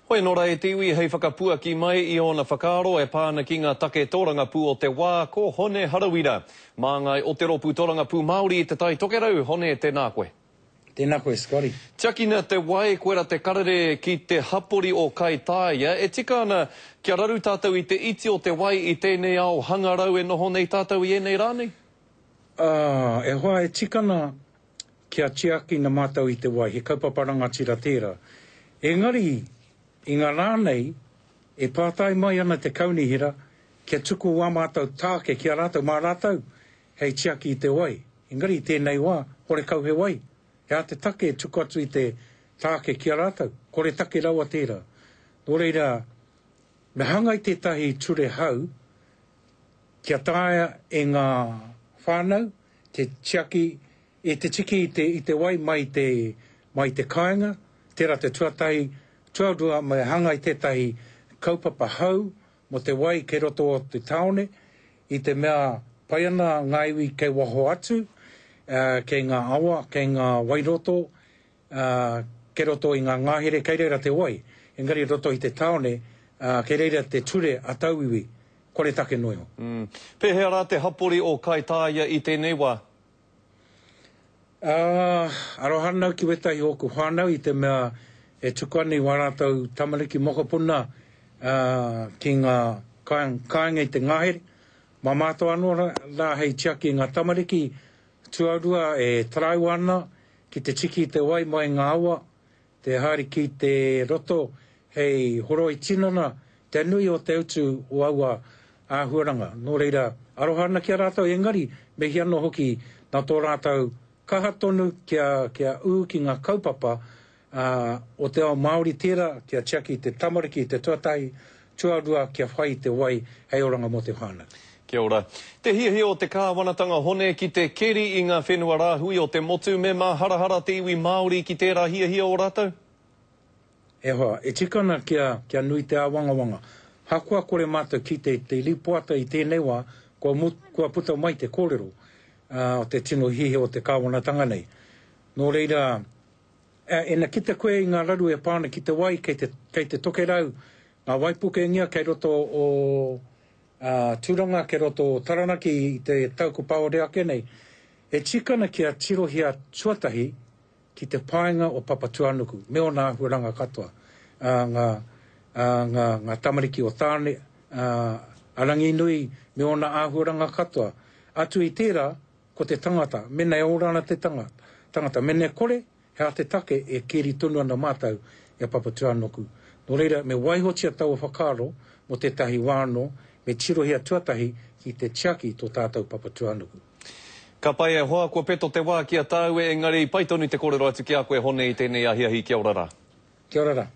Hoi anō rā e te iwi hei whakapuaki mai i ōna whakaaro e pā ana ki ngā take tōrangapū o te wā, ko Hone Harawira, māngai o te Rōpū Tōrangapū Māori i Te Tai Tokerau. Hone, tēnā koe. Tēnā koe, Scotty. Tiakina te wai, koira te karere ki te hapori o Kaitāia. E tika ana kia raru tātou i te iti o te wai i tēnei ao hangarau e noho nei tātou i ēnei rā nei? Ā, e hoa, e tika ana kia tiakina mātou i te wai, he kaupapa rangatira tērā. Engari, i ngā rā nei, e pātai mai ana te kaunihera kia tuku wā mātou tāke ki a rātou, mā rātou hei tiaki i te wai. Engari i tēnei wā, horekau he wai. He aha te take e tuku atu i te tāke ki a rātou? Kore take rawa tērā. Nō reira, me hanga i tētahi ture hou kia taea e ngā whānau te tiaki, e te tiki i te, i te wai mai i te, mai i te kāinga, tērā te tuatahi, tuarua me hanga i tētahi kaupapa hou mō te wai kei roto o te tāone, i te mea pai ana ngā iwi kei waho atu, kei ngā awa, kei ngā wairoto, kei roto i ngā ngahere kei reira te wai, engari i roto i te tāone, kei reira te ture a tauiwi, kore take noa iho. Mm. Pēhea rā te hapori o Kaitāia i tēnei wā? Ā, aroha ana au ki wētahi o ōku whānau i te mea e tuku ana i wā rātou tamariki mokopuna ki ngā kāinga i te ngahere. Mā mātou anō rā hei tiaki i ngā tamariki tuarua e taraiwa ana ki te tiki i te wai mai ngā awa, te haere ki te roto hei horoi tinana, te nui o te utu o aua āhuaranga. Nō reira, aroha ana ki a rātou, engari, mihi anō hoki nā tō rātou kaha tonu kia, kia ū ki ngā kaupapa, ā, o te ao Māori tērā, kia tiaki i te tamariki i te tuatahi, tuarua kia whai i te wai hei oranga mō te whānau. Kia ora. Te hiahia o te kāwanatanga Hone ki te keri i ngā whenua rāhui o te motu, me māharahara te iwi Māori ki tērā hiahia o rātou? E hoa, e tika ana kia, kia nui te āwangawanga. Hakoa kore mātou ki te, te rīpoata i tēnei wā, kua, kua puta mai te kōrero, ā, o te tino hiahia o te kāwanatanga nei. Nō reira, Ä, ina kite koe i ngā raru e pā ana ki te wai, kei te, kei te tokerau ngā waipukengia kei roto o, ā, Tūranga, kei roto o Taranaki i te tau ko paore ake nei. E tika ana kia tirohia tuatahi ki te paenga o Papatūānuku me ōna āhuaranga katoa, ā, ngā, ā, ngā, ngā tamariki o Tāne, ā, a Ranginui me ōna āhuaranga katoa. Atu i tērā, Ko te tangata, mena e ora ana te tangata, tangata, mena e kore, he aha te take e keri tonu ana mātou i a Papatūānuku. Nō reira, me waihotia taua whakaaro mō tētahi wā anō, me tirohia tuatahi ki te tiaki i tō tātou Papatūānuku. Ka pai e hoa, kua peto te wā ki a tāua engari pai tonu te kōrero atu ki a koe Hone i tēnei ahiahi kia ora rā. Kia ora rā.